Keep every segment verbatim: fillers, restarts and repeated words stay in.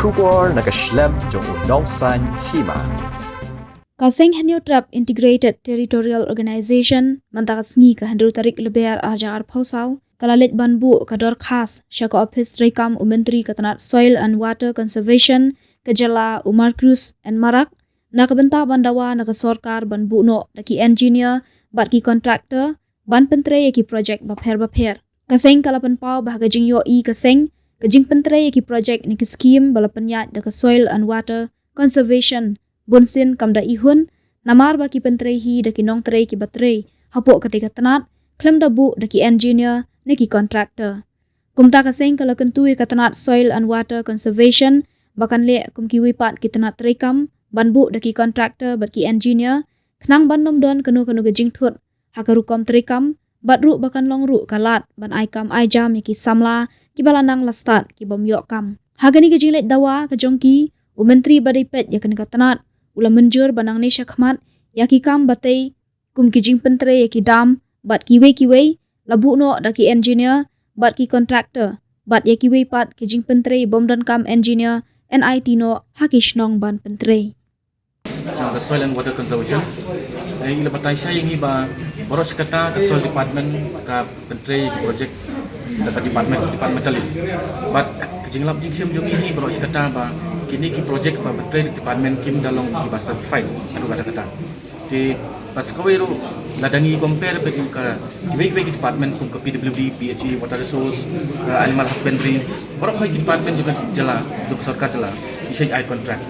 Khubor na ka shlem jong u nongsan hima. Ka seng Hynñiewtrep Integrated Territorial Organization mynta ka sngi ka hynriew tarik Lber arhajar arphew saw ka la leit ban buh ka dorkhas sha ka ophis treikam u Myntri ka tnat Soil and Water Conservation ka jylla u Marcuise N Marak na ka bynta ban dawa na ka sorkar ban buh noh da ki engineer bad ki contractor ban pyntrei ïa ki projek bapher bapher. Ka seng ka la pynpaw ba ha ka jingïohi ka seng ka jingpyntrei ïa ki projek ne ki skim ba la pynïaid da ka Soil and Water Conservation bunsien kam da ihun, namar ba ki pyntrei hi da ki nongtrei kiba trei hapoh katei ka tnat khlem da buh da ki engineer ne ki contractor. Kumta ka seng ka la kyntu ïa ka tnat Soil and Water Conservation ba kan leh kum kiwei pat ki tnat treikam ban buh da ki contractor bad ki engineer khnang ban ym don kano kano ka jingthut ha ka rukom treikam bad ruh ba kan long ruh ka lad ban ai kam ai jam ïa ki samla kiba la nang la stad ki bym ïoh kam. Ha kane ka jingleit dawa ka jong ki, u Myntri ba dei peit ïa kane ka tnat u la mynjur ba nangne shakhmat ïa ki kam batei kum ki jingpyntrei ïa ki dam bad kiwei kiwei la buh noh da ki engineer bad ki contractor bad ïa kiwei pat ki jingpyntrei bym donkam engineer yn aiti noh ha ki shnong ban pyntrei. Jong ka Soil and Water Conservation, eh, i la batai shai ïa ngi ba baroh shi katta ka Soil Department ka pyntrei project da ka department, departmentally. Bad ka jinglap jingshim jong ngi hi baroh shi katta ba kine ki project ba pyntrei da department kim da long kiba satisfied haduh katta katta. Te bad sa kawei ruh lada ngi compare bad ka kiwei kiwei ki department kum ka P W D, P H E, Water Resource, ka Animal Husbandry, baroh ki department jong ka jylla, jong ka sorkar jylla i shait ai contract.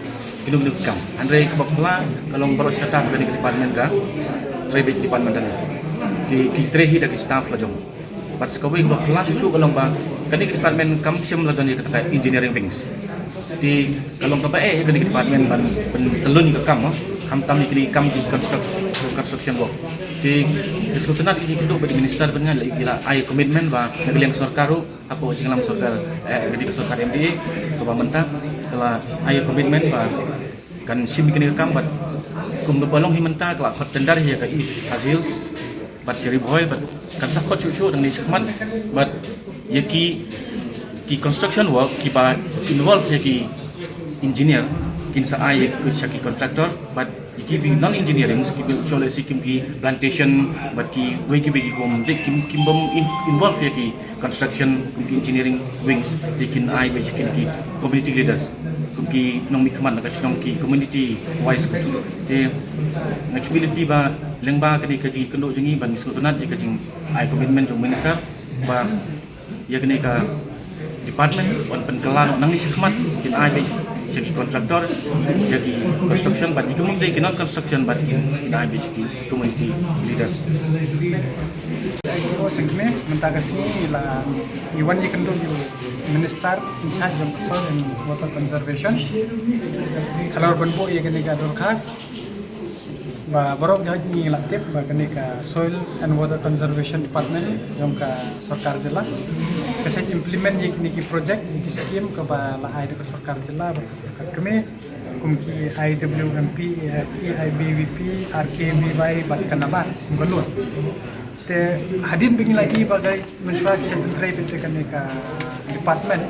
Kino kino ki kam. Hynrei kaba phylla ka long baroh shi katta kane ka department ka trei beit department tang. Te ki trei hi da ki staff la jong. Bad sa kawei kaba phylla shuh shuh ka long ba kane ka department kam shym la don ïa kata ka engineering wings. Te ka long kaba eh ïa kane ka department ban pyntyllun ïa ka kam, khamtam ïa kine ki kam ki construct-, construction work. Te ka sngewtynnat ïa kine ki kynduh ba i Minister ba nga la, i la ai commitment ba na ka liang ka sorkar ruh hapoh jingïalam sorkar, eh, kane ka sorkar M D A kaba mynta ka la ai commitment ba kan shim ïa kane ka kam bad kumba long hi mynta ka la khot tender hi ïa ka East Khasi Hills bad sha Ri Bhoi bad kan sa khot shuh shuh nangne shakhmat bad ïa ki, ki construction work kiba involve ïa ki engineer kin sa ai ïa ki sha ki contractor bad ïa ki bi non engineering ki bi shu leh shi kim ki plantation bad kiwei kiwei ki kum de kim, kim bym in-, involve ïa ki construction kum ki engineering wings te kin ai beit sha ki community leaders kum ki nongmihkhmat na ka shnong ki community wise. Te nga ki appeal ba lyngba kane ka jingïakynduh jong ngi ba ngi sngewtynnat ïa ka jingai commitment jong u Minister ba ïa kane ka department yn pynkylla noh nangne shakhmat kin ai beit sha ki contractor ïa ki construction bad ïa ki mut de ki non construction bad kin, kin ai beit sha ki community leaders. Ko sengkme mynta ka sngi la ngi wan ïakynduh ïa u Minister in charge jong ka Soil and Water Conservation. Halor ban buh ïa kane ka dorkhas ba baroh ngi la tip ba kane ka Soil and Water Conservation Department jong ka sorkar jylla ka shait implement ïa kine ki project, ïa ki scheme kaba la ai da ka sorkar jylla bad ka sorkar kmie, kum ki I W M P, A I B V P, R K V Y bad ka NABARD, kum ka loan. Te hadien ba ngi la ïohi ba ka mynshuwa ki shait pyntrei beit da kane ka department,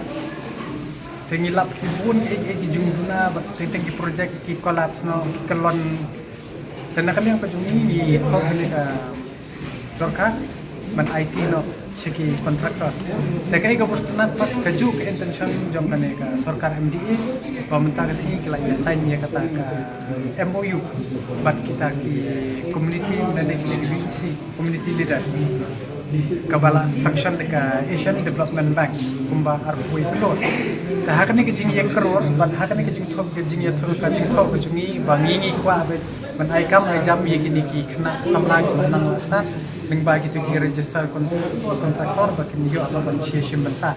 te ngi lap ki bun ki, ki, ki jingduna bad teng teng ki project ki collapse noh, ki kyllon. Te na ka liang ka jong ngi ngi thok kane ka dorkhas ban aiti noh sha ki contractor. Te kaei kaba sngewtynnat pat kajuh ka intention jong kane ka sorkar M D A ba mynta ka sngi ki la ïa sign ïa kata ka M O U bad kita ki community lane ki V E C, community leaders, kaba la sanction da ka Asian Development Bank kumba arphew klur. Te ha kane ka jingïakynduh bad ha kane ka jingthok, ka jingïathuh, ka jingthok ka jong ngi ba ngi ngi kwah beit ban ai kam ai jam ïa kine ki khynnah samla kiba nang la stad lyngba kito ki register con-, contractor ba kin ïoh ban shim bynta.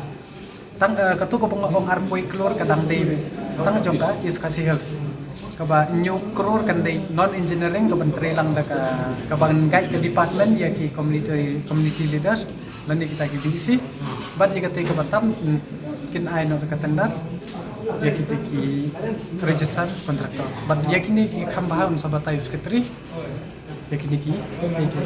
Tang, eh, kato kaba nga ong arphew klur ka dang dei tang jong ka East Khasi Hills. Kaba hynñiew klur kan dei non engineering kaban trei lang da ka, kaban guide ka department ïa ki community, community leaders lane kita ki V E C. Bad ïa kata kaba tam, mm, kin ai noh da ka tender ïa kita ki register contractor. Bad ïa kine ki kham bha un sa batai u secretary. Ïa kine ki, ïa ki.